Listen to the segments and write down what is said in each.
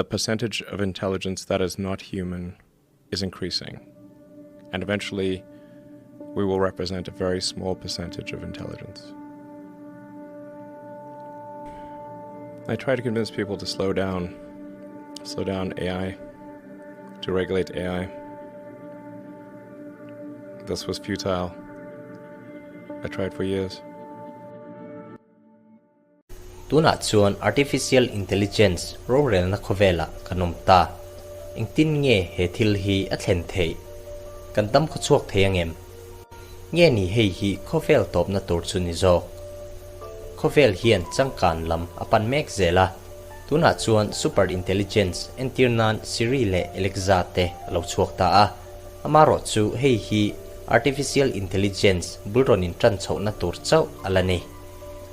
The percentage of intelligence that is not human is increasing. And eventually, we will represent a very small percentage of intelligence. I try to convince people to slow down, slow down AI, to regulate AI. This was futile. I tried for years. Tunah chuan Artificial Intelligence rorelna khawvelah kan awm ta. Engtin nge he thil hi a thlen theih? Kan dam khaw chhuak thei angem? Nge ni hei hi khawvel tawpna tur chu ni zawk? Khawvel hian changkan lam a pan mek zel a, tunah chuan Super Intelligence entir nan Siri leh Alexa te a lo chhuak ta a, amarawh chu hei hi Artificial Intelligence bul rawn intan chhohna tur chauh a la ni.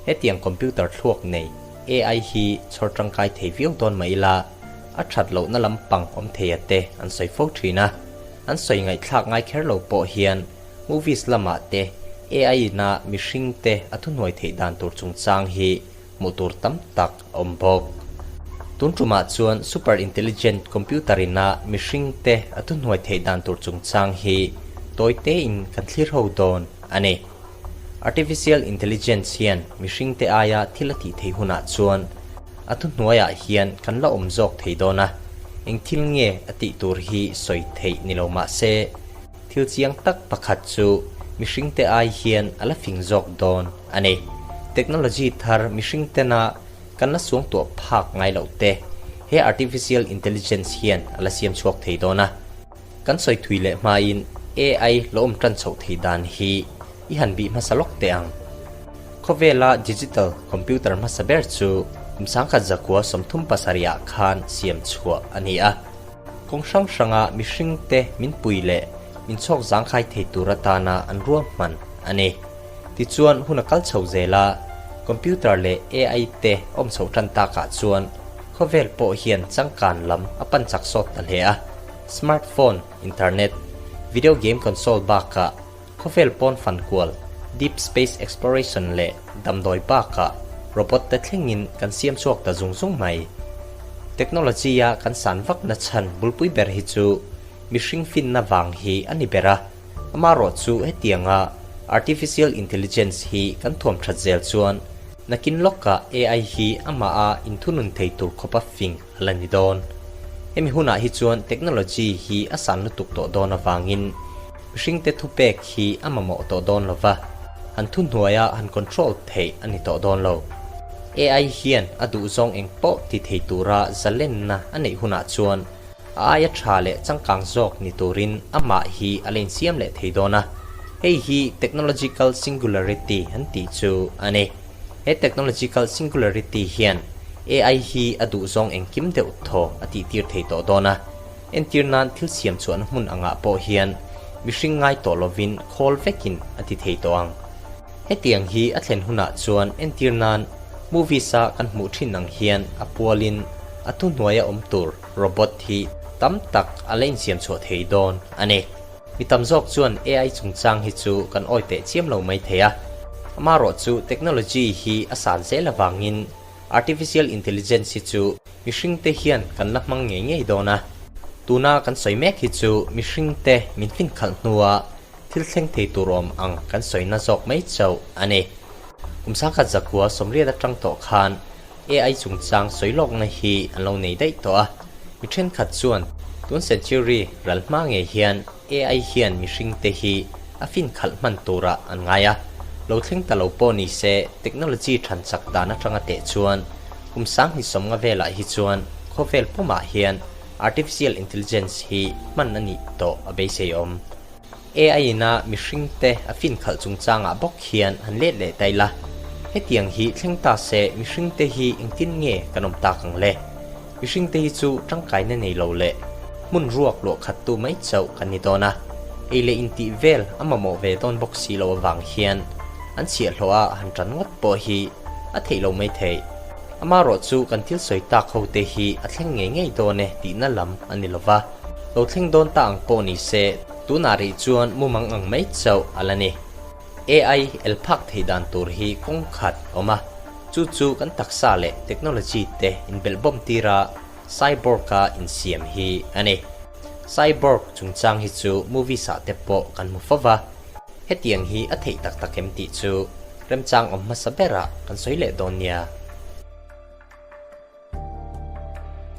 Hetiang computer thluak nei AI hi chhawr tangkai thei viau dawn mah ila, a that lohna lampang awm thei a te an sawi fo thin a. An sawi ngaihthlak ngai kher lo pawh hian movies lamah te AI ina mihring te a thuhnuai theih dan tur chungchang hi hmuh tur tam tak a awm bawk. Tun tumah chuan super intelligent computer ina mihring te a thuhnuai theih dan tur chungchang hi tawi tein kan thlir ho dawn a ni. Artificial Intelligence hian mihringte aia thil a tih theih hunah chuan a thuhnuaiah hian kan la awm zawk thei dawn a, eng thil nge a tih tur hi sawi theih ni lo mah se, thil chiang tak pakhat chu mihringte ai hian a la fing zawk dawn a ni. Technology thar mihringtena kan la suangtuah phak ngai loh te he Artificial Intelligence hian a la siam chhuak thei dawn a. Kan sawi thui leh hmain AI lo awm tan chhoh thei dan hi i han bih hmasa lawk teh ang. Khawvela digital computer hmasa ber chu kum 1937 ah khan siam chhuah a ni a. Kawng hrang hranga mihringte min pui leh min chhawk zangkhai thei tur atana an ruahman a ni. Tichuan hun a kal chho zel a, computer leh AI te awm chhoh tan takah chuan khawvel pawh hian changkan lam a pan chak sawt ta hle a. Smartphone, internet, video game console bakah khawvel pawn fankual, deep space exploration leh damdawi bakah robot te thlengin kan siam chhuak ta zung zung mai. Technology a kan san vak na chhan bulpui ber hi chu mihring finna vang hi a ni ber a, amarawh chu hetianga artificial intelligence hi kan thuam that zel chuan nakin lawkah AI hi amah a inthunun thei tur khawpa fing a la ni dawn. Hemi hunah hi chuan technology hi a san lutuk tawh dawn avangin mihringte thupek hi a mamawh tawh dawn lo va, han thuhnuaia han control theih a ni tawh dawn lo. AI hian a duhzawng eng pawh ti thei tura zalenna a neih hunah chuan a aia tha leh changkang zawk ni turin amah hi a la insiam leh thei dawn a, hei hi technological singularity an tih chu a ni. He technological singularity hian AI hi a duhzawng engkim deuh thaw a tihtir thei tawh dawn a, entir nan thil siam chhuahna hmun angah pawh hian mihring ngai tawh lovin khawl vekin a ti thei tawh ang. Hetiang hi a thlen hunah chuan entir nan movies a kan hmuh thin ang hian a pualin a thuhnuaia awm tur robot hi tam tak a la insiam chhuah thei dawn a ni. Mi tam zawk chuan AI chungchang hi chu kan awi teh chiam lo mai thei a. Amarawh chu technology hi a san zel avangin artificial intelligence hi chu mihringte hian kan la hmang ngei ngei dawn a. Tuna kan sawi mek hi chu mihringte min finkhalh hnua thil thleng thei tur awm ang kan sawina zawk mai chauh a ni. Kum 1980 atang tawh khan AI chungchang sawi lawkna hi an lo nei daih tawh a, mi thenkhat chuan tun century ral hma ngei hian AI hian mihringte hi a finkhalh hman turah an ngai a, lo thleng ta lo pawh ni se technology than chak dan atanga teh chuan kum 2050 velah hi chuan khawvel pumah hian artificial intelligence hi hman a nih tawh a beisei awm. AI ina mihringte a finkhalh chungchangah bawk hian han let leh ta ila, hetiang hi thleng ta se mihringte hi engtin nge kan awm tak ang le? Mihringte hi chu tangkaina nei lo leh hmun ruak luah khattu mai chauh kan ni dawn a, ei leh intih vel a mamawh ve dawn bawk si lo avang hian an chhiahhlawh a han tan ngawt pawh hi a theih lo mai theih. Amarawh chu kan thil sawi tak ho te hi a thleng ngei ngei dawn e tihna lam a ni lova, lo thleng dawn ta ang pawh ni se tunah rih chuan mumang ang mai chauh a la ni. AI el phak theih dan tur hi kawng khat a awm a, chu chu kan taksa leh technology te inbelhbawm tir a. Cyborg-a insiam hi a ni. Cyborg chungchang hi chu movies ah te pawh kan hmu fo va, hetiang hi a theih tak tak em tih chu remchang awm hmasa berah kan sawi leh dawn nia.